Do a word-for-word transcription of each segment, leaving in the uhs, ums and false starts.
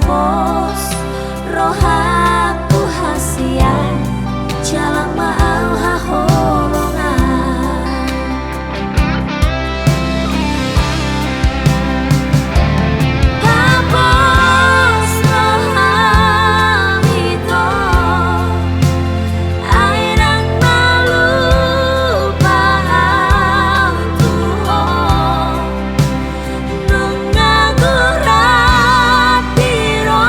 Pos rohangku hasian, jala ma au haholongan. Pos roham ito, ai ndang na lupa au tu ho. Nunga gorat piro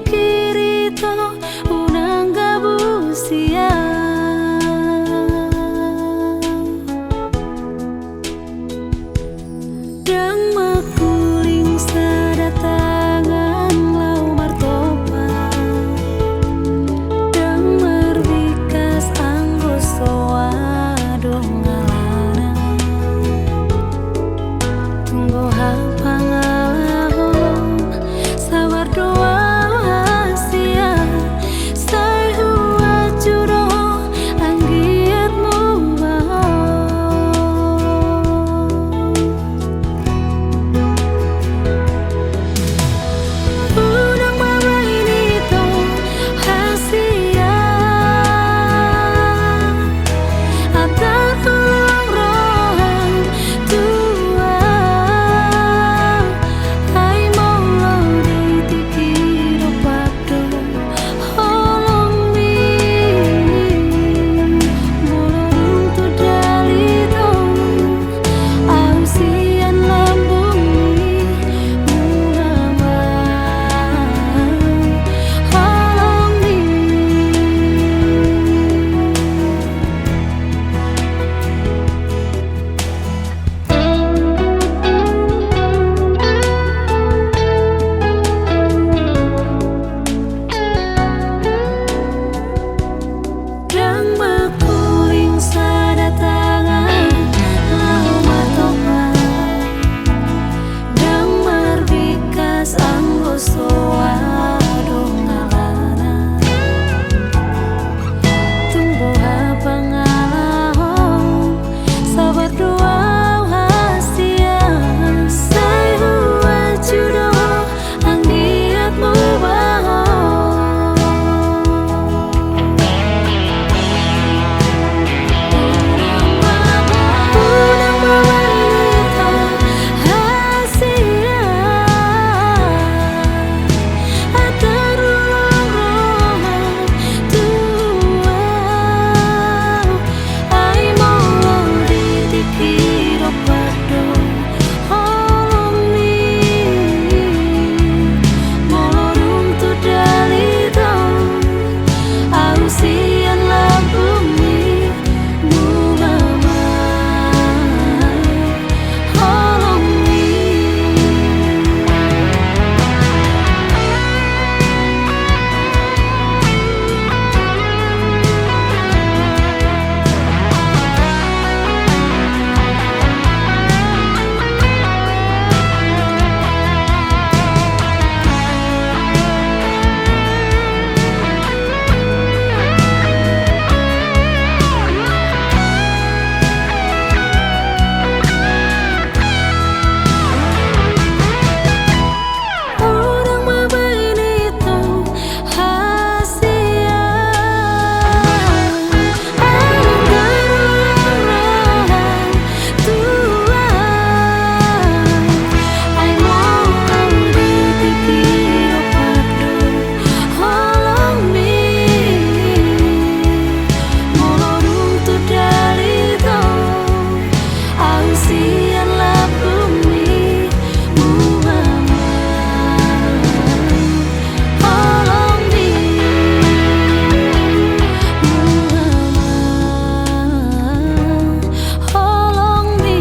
Kiri to unang gabus ia. Ndang mangkuling sada tangan laho martopak. Ndang marbingkas anggo so adong alana. Tung boha pangalahon, sabar do ahu hasian, sai huacu do ho anggiat muba ho. Unang mambahen ito hasian, antar holong roham tu ahu. Ai molo di tingki dompak do holongmi, molo dung tu dalihan ahu sian lambungmi, muba ma holongmi. Ndang mangkuling sada tangan laho martopak. Ndang marbingkas anggo so adong alana. Tung boha pangalahon, sabar do ahu hasian, sai huacu do ho anggiat muba ho. Unang mambahen ito hasian, antar holong roham tu ahu. Ai molo di tingki dompak do holongmi, molo dung tu dalihan ahu sian lambungmi, muba ma holongmi. Unang mambahen ito hasian, antar holong roham tu ahu. Ai molo di tingki dompak do holongmi, molo dung tu dalihan ahu sian lambungmi, muba ma holongmi, muba ma holongmi.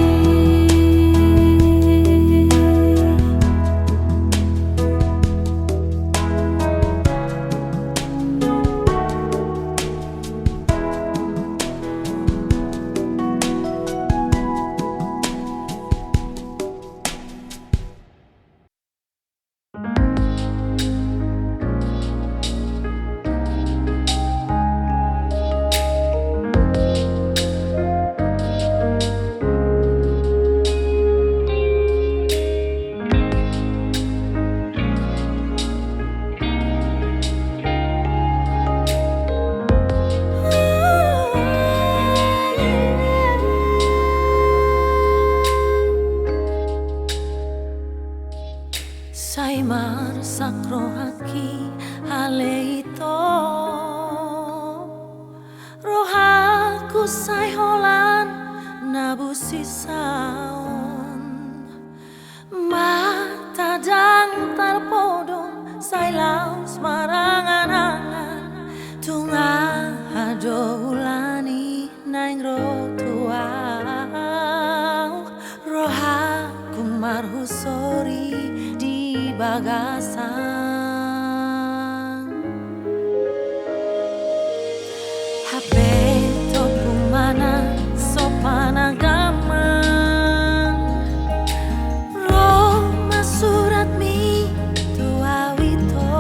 Sai marsak rohangki ale ito, rohangku sai holan na busisaon. Mata ndang tarpodom sai laos ma bagasan. Hape Ompu Manak, sopan agama, ro ma suratmi tu au ito.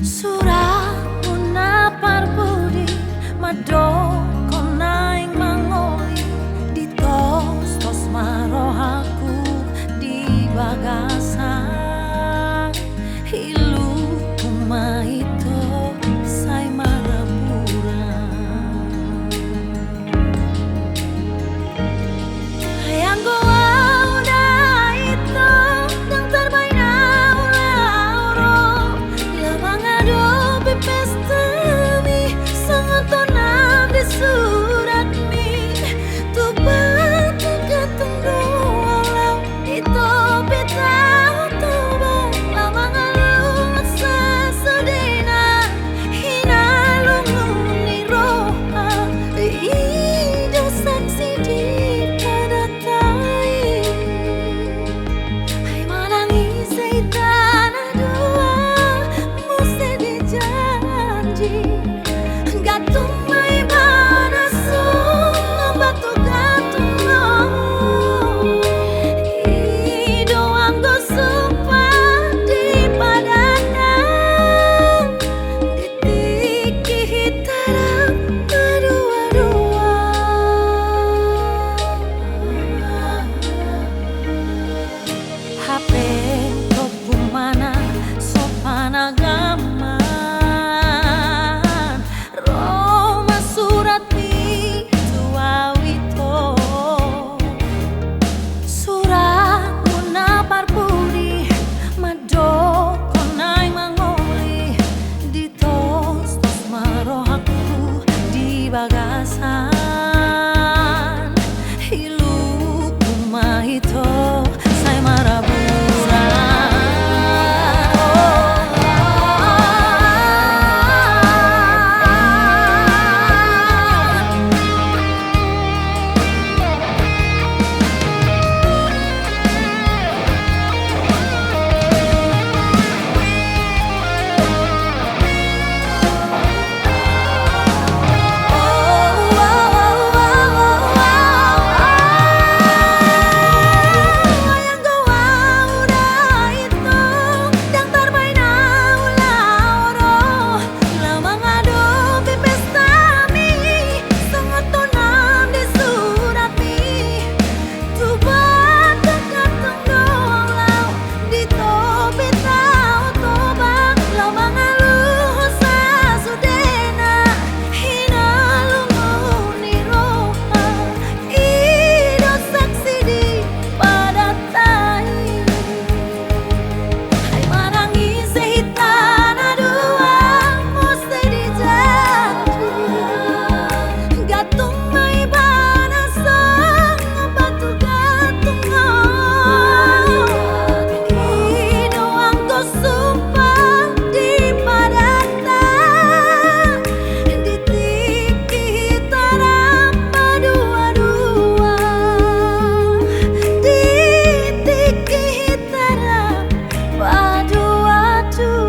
Suratmu na parpudi, mandok naeng mangoli, ditostos ma rohangku di bagasan. Iluku ma ito sai marapura. Ai anggo au da ito, ndang tarbaen au laho ro, laho mangadopi pestami, songon tonam di suratmi, tu batu gantung do au laho. Ito pe tahu Toba, laho mangaluhon sasudena, hinalungun ni roha, i do saksi di padatai. Ai manang ise hita na dua, muse dijanji. Gantung ma ibana songon batu gantung do. I do anggo sumpah di padatai, di tingki hita rap madua-dua. Hape Ompu Manak, sopan agama, ro ma suratmi tu au ito. Suratmu na parpudi, mandok naeng mangoli, ditostos ma rohangku di bagasan. Iluku ma ito sai marapura. Laho mangadopi pestami, songon tonam di suratmi. Tu batu gantung do au laho, di topi Tao Toba, laho mangaluhon sasudena, hinalungun ni roha, i do saksi di padatai. Ai manang ise hita na dua, muse dijanji. Gantung ma ibana songon batu gantung do. I do anggo sumpah di padatai. Di tingki hita rap madua-dua, di tingki hita rap madua-dua.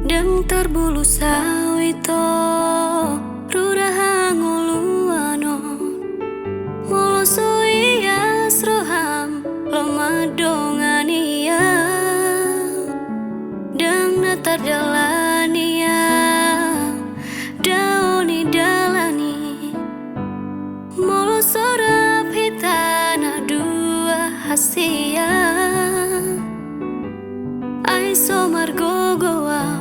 Ndang tarbolus au ito, rura hangoluan on. Molo so ias roham, lam mandongani au. Ndang na tardalani au, dao ni dalan i. Molo so rap hita na dua hasea, ai so margogo au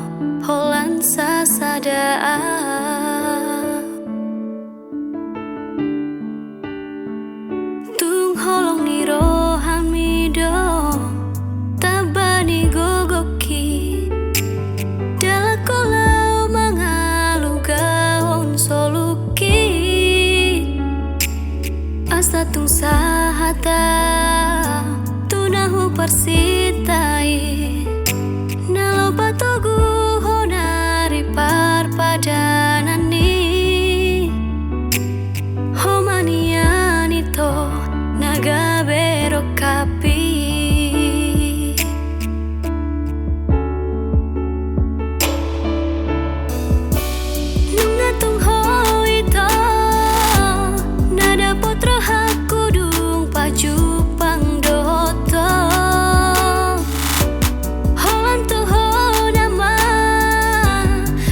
Tau tu na huparsinta i, na laho patoguhon ari parpadanan i. Ho ma nian ito na gabe rongkap i. Nunga tung ho ito na dapot rohangku dung pajumpang dohot ho. Holan tu ho nama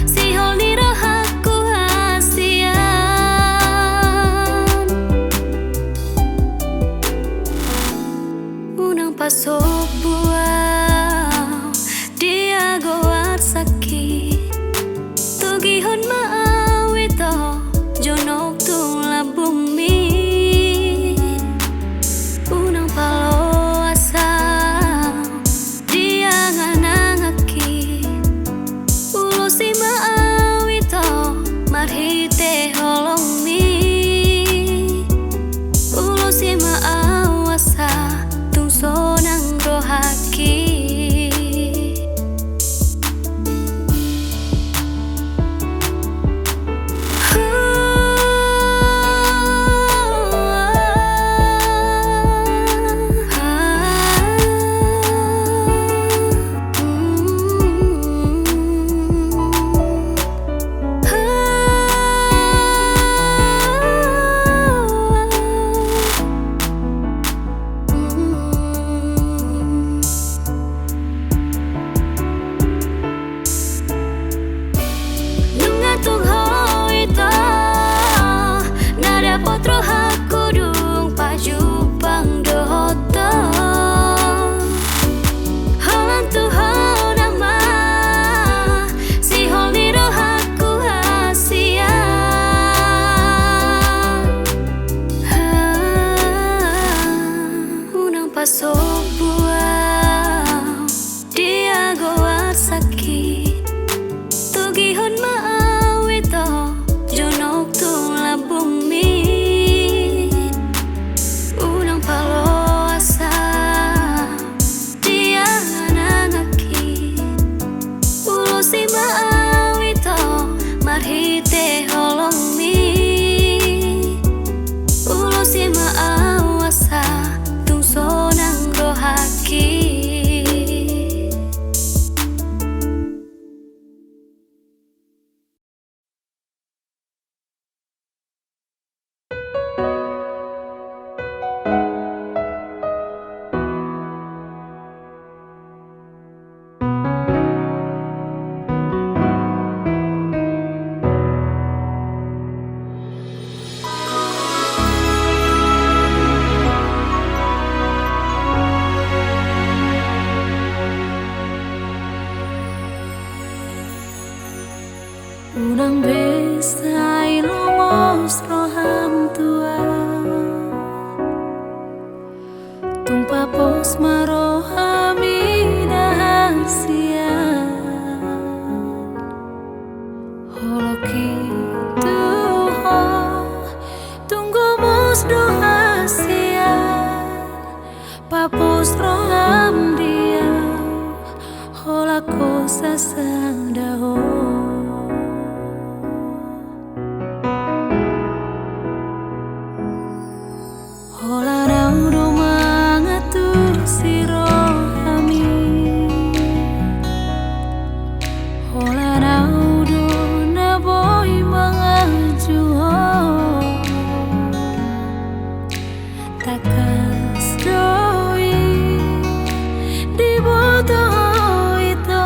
sihol ni rohangku hasian. Unang pasombu au di ago arsakki. Togihon ma au ito jonok tu lambungmi. Unang paloas au di angan-anganki. Ulosi ma au ito marhite holongmi. Ulosi ma au asa tung sonang rohangki. Nunga tung ho ito na dapot rohangku dung pajumpang dohot ho. Holan tu ho nama sihol ni rohangku hasian. Unang pasombu au di ago arsakki. Togihon ma au ito jonok tu lambungmi. Unang paloas au di angan-anganki. Ulosi ma au ito marhite holongmi. Ulosi ma au asa tung sonang rohangki. Unang be sai longos roham tu ahu. Tung papos ma roham ida hasian. Holongki tu ho tung gomos do hasian. Papos roham di ahu, holan ho sasada ho. Holan ahu do mangantusi rohami. Holan ahu do na boi manganju ho. Tangkas do i diboto ho ito,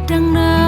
ndang na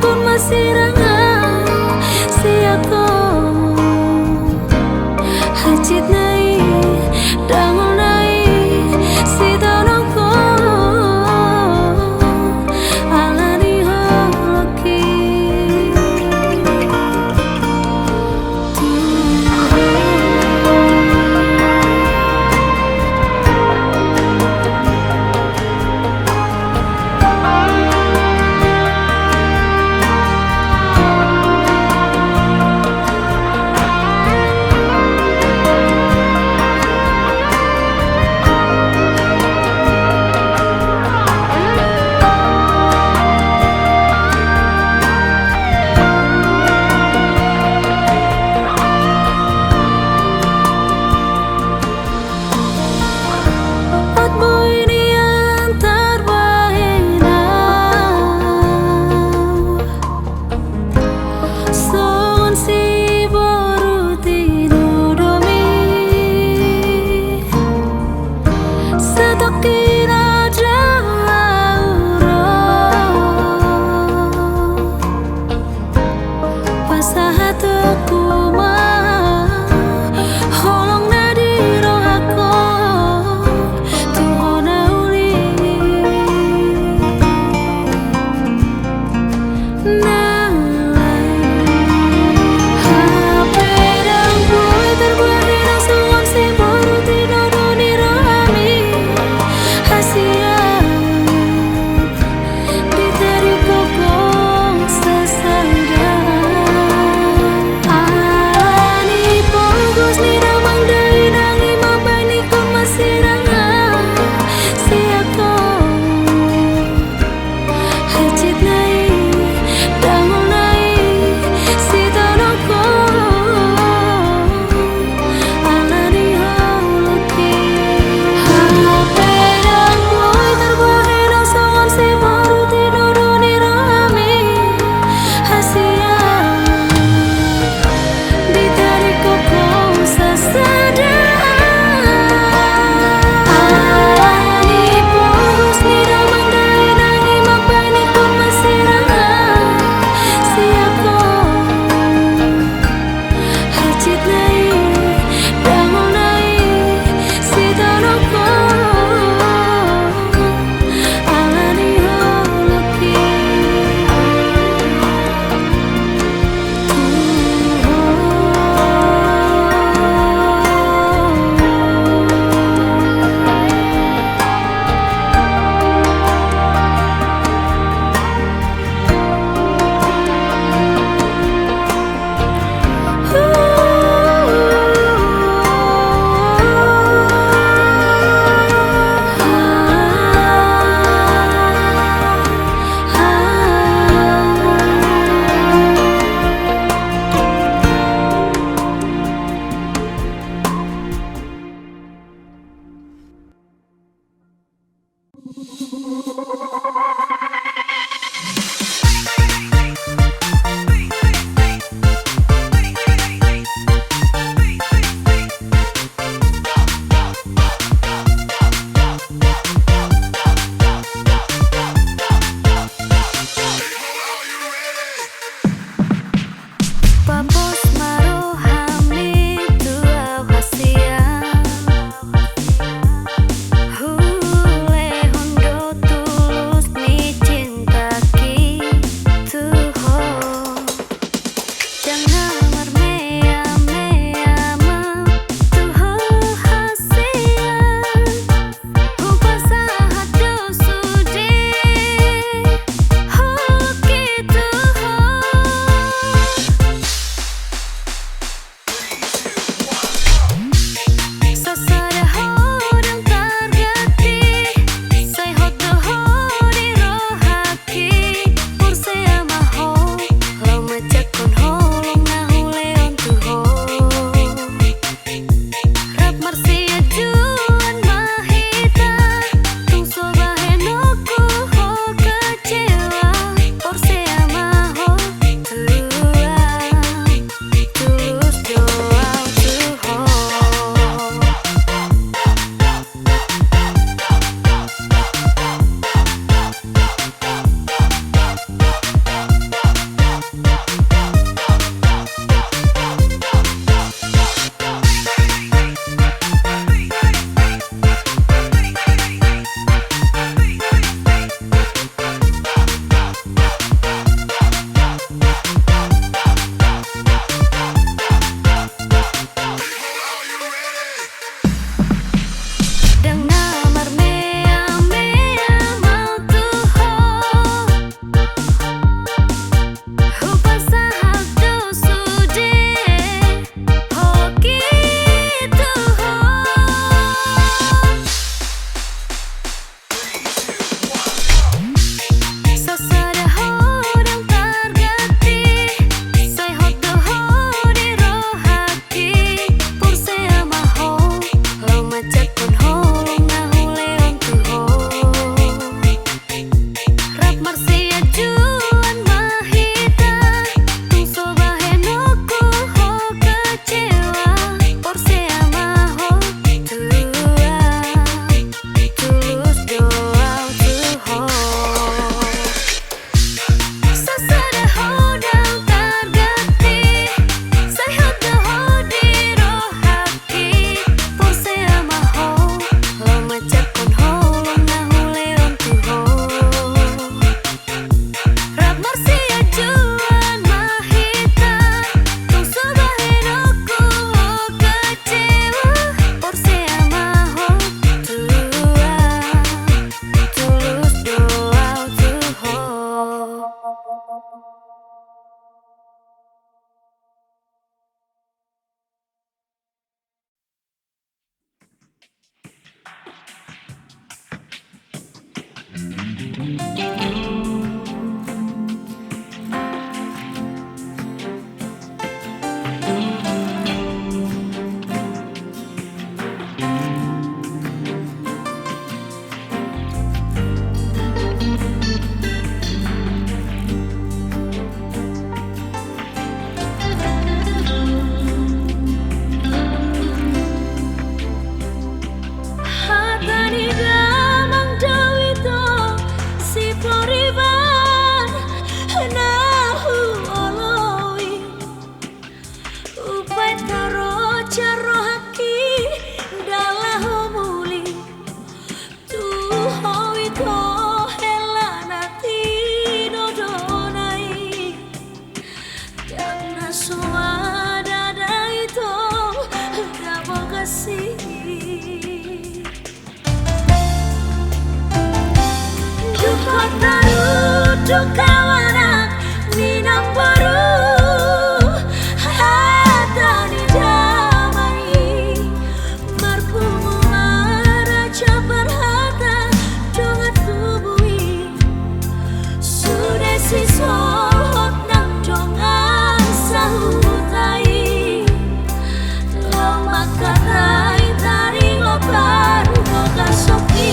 Pun masirang au sian ho, hansit nai, dangol nai, sitaonon ho, ala ni holongki. Hata ni damang Daud on, Siporiban na huoloi. Umbahen tarojar rohangki ndang laho muli tu ho ito hela na tinodona i. Ndang na so adada ito na bogas i. Dung hot tarundung anak ni namboru, hata ni damang i marpungu maraja parhata dongan tubu i. Sude sisohot nang dongan sahuta i, laho mangkatai taringot parbogason i.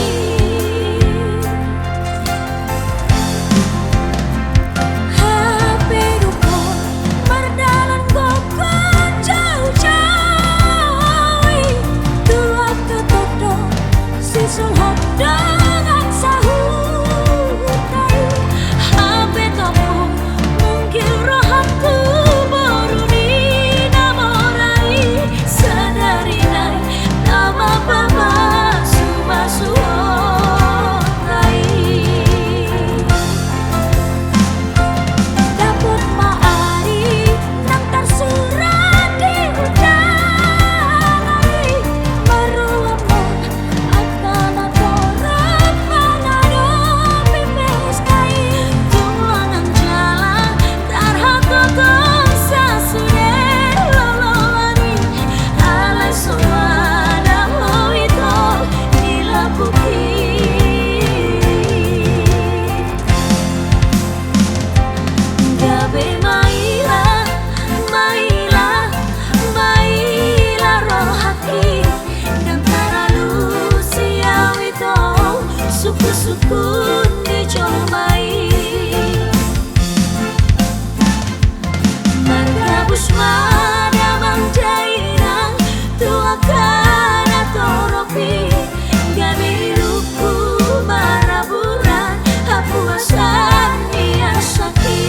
Hape dung hot mardalan gokhon jaujau i, tu angka tondo sisohot dongan sahuta i. Hape tompu munggil roham tu boru ni na mora i, sadari nai nama pamasumasu hota i. Dapot ma ari nang tarsurat di undangan i, marroha ma angka na torop mangadopi pesta i. Tung longang jala tarhatotong sasude loloan i, alai so adong ho ito di lambungki. Gabe maila, maila, maila rohangki, ndang taralusi au ito sungkunsungkun ni jolma i. Margabus ma damang dainang tu angka na torop i, gabe ilungku maraburan hapuasan ni asak i.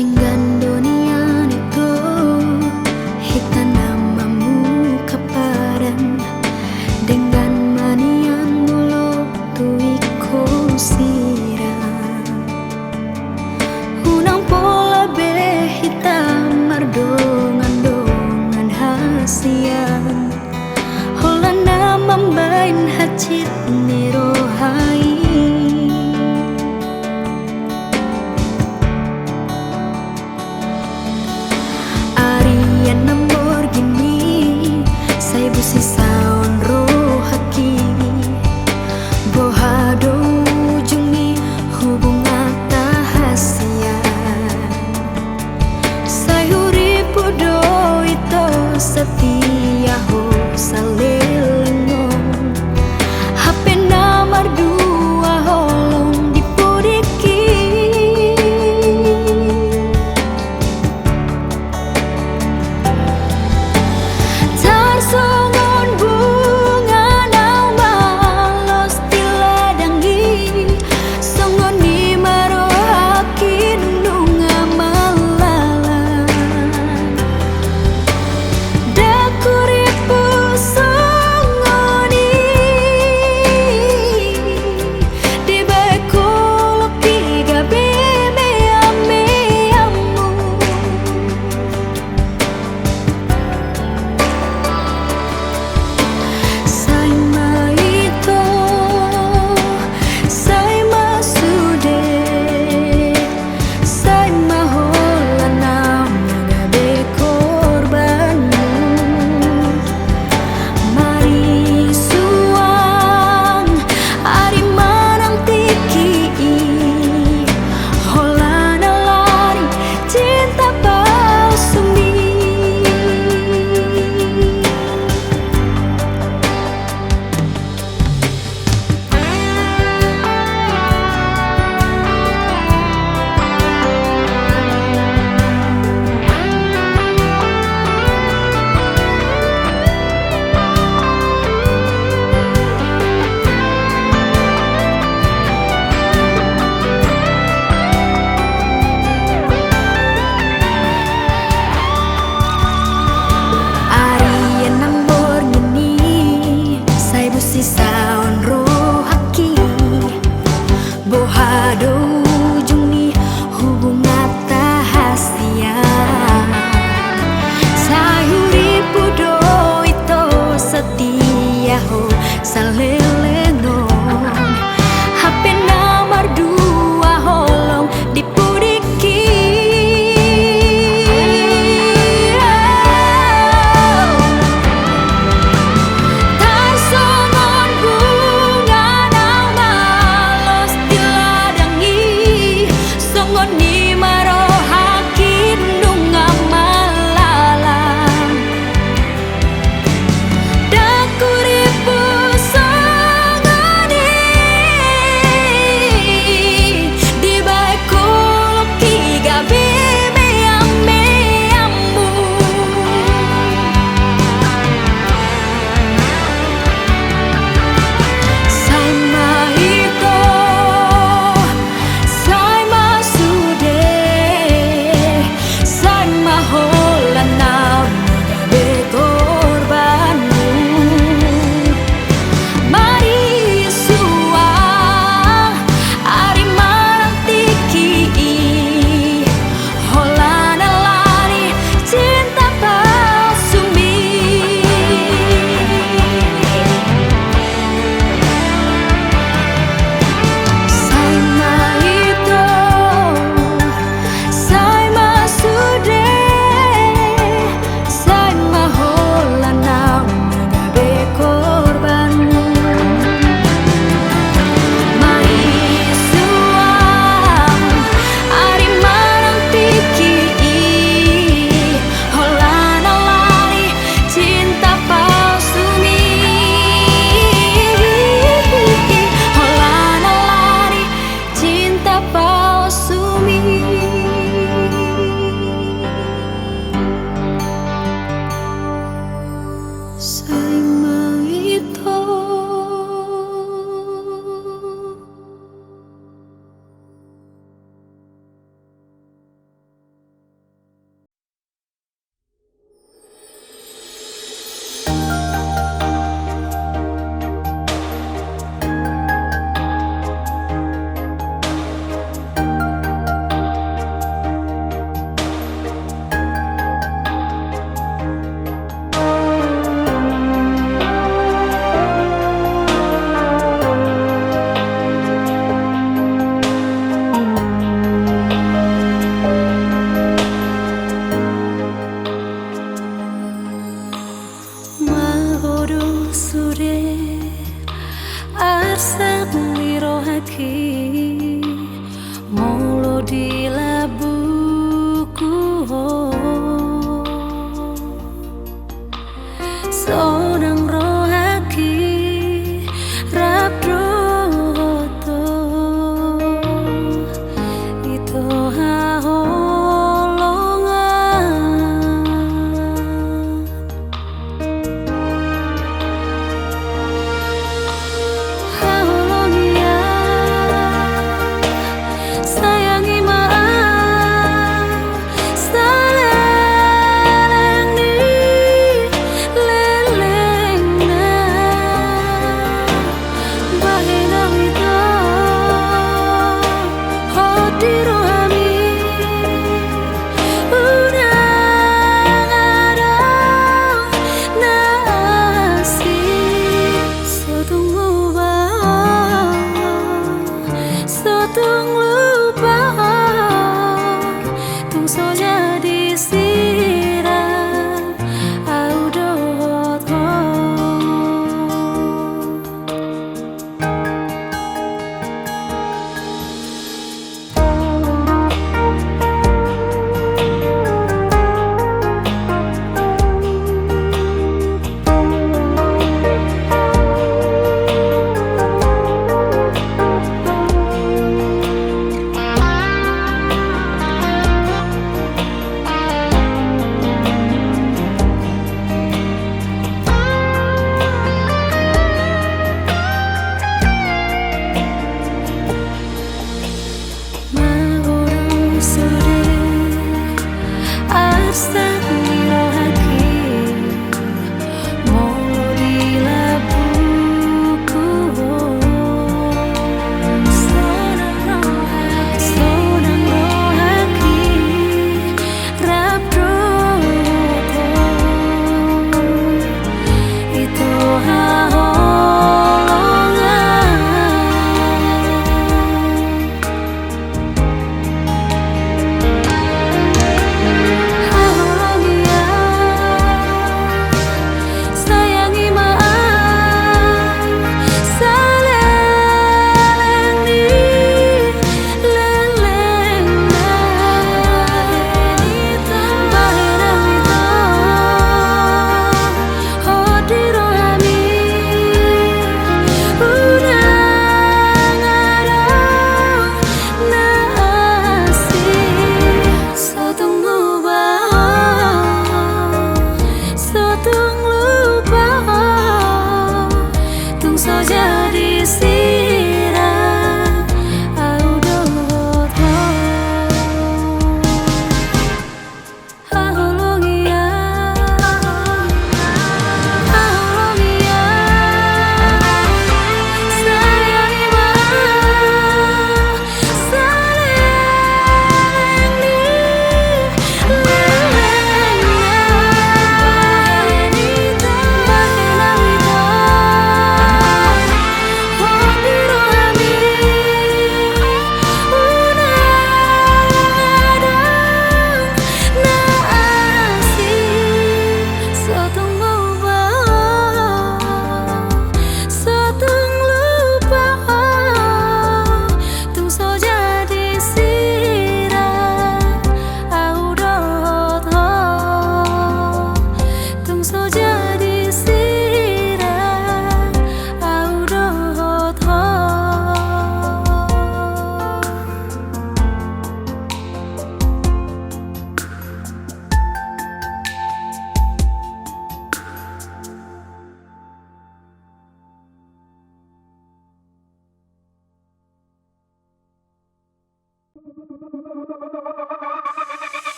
Denggan do nian ito, hita na mamungka padan, denggan ma nian molo tu ingkon sirang. Unang pola be hita mardongan-dongan hasian, holan na mambahen hansit ni roha i. Ari anam borngin i, sai busisaon rohangki. Boha do ujung ni hubunganta hasian? Sai hurippu do ito satia ho saleleng on, hape na mardua holong di pudingki. Tarsongon bunga naung malos di ladang i, songon i ma rohangki nunga malala. Ndang hurippu songon i, dibahen holongki gabe meam-meammu. Sai ma ito, sai ma sude, sai ma holan ahu na gabe korbanmu. Marisuang ari manang tingki i, holan alani cinta palsumi. Ari anam borngin i, sai busisaon rohangki. Boha do ujung ni hubunganta hasian? Sai hurippu do ito satia ho saleleng on, hape na mardua holong di pudingki. Tarsongon bunga naung malos di ladang i, songon i ma rohangki nunga malala. Ndang hurippu songon i, dibahen holongki gabe meam-meammu. Sai ma ito, sai ma sude,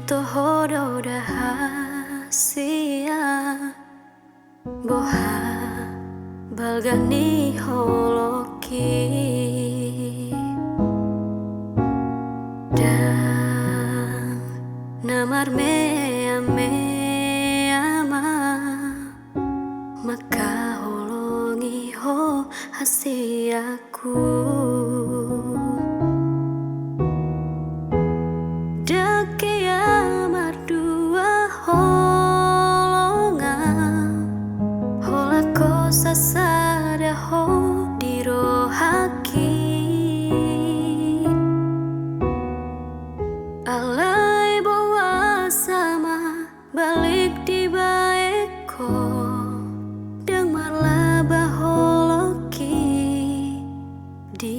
Toho do da hasian, boha balga ni holongki. Ndang na marmeamea ma mangkaholongi ho hasianku. Ndang hea mardua holongan, holan ho sasada ho di rohangki. Alai boasa ma balik dibaen ho, ndang marlaba holongki di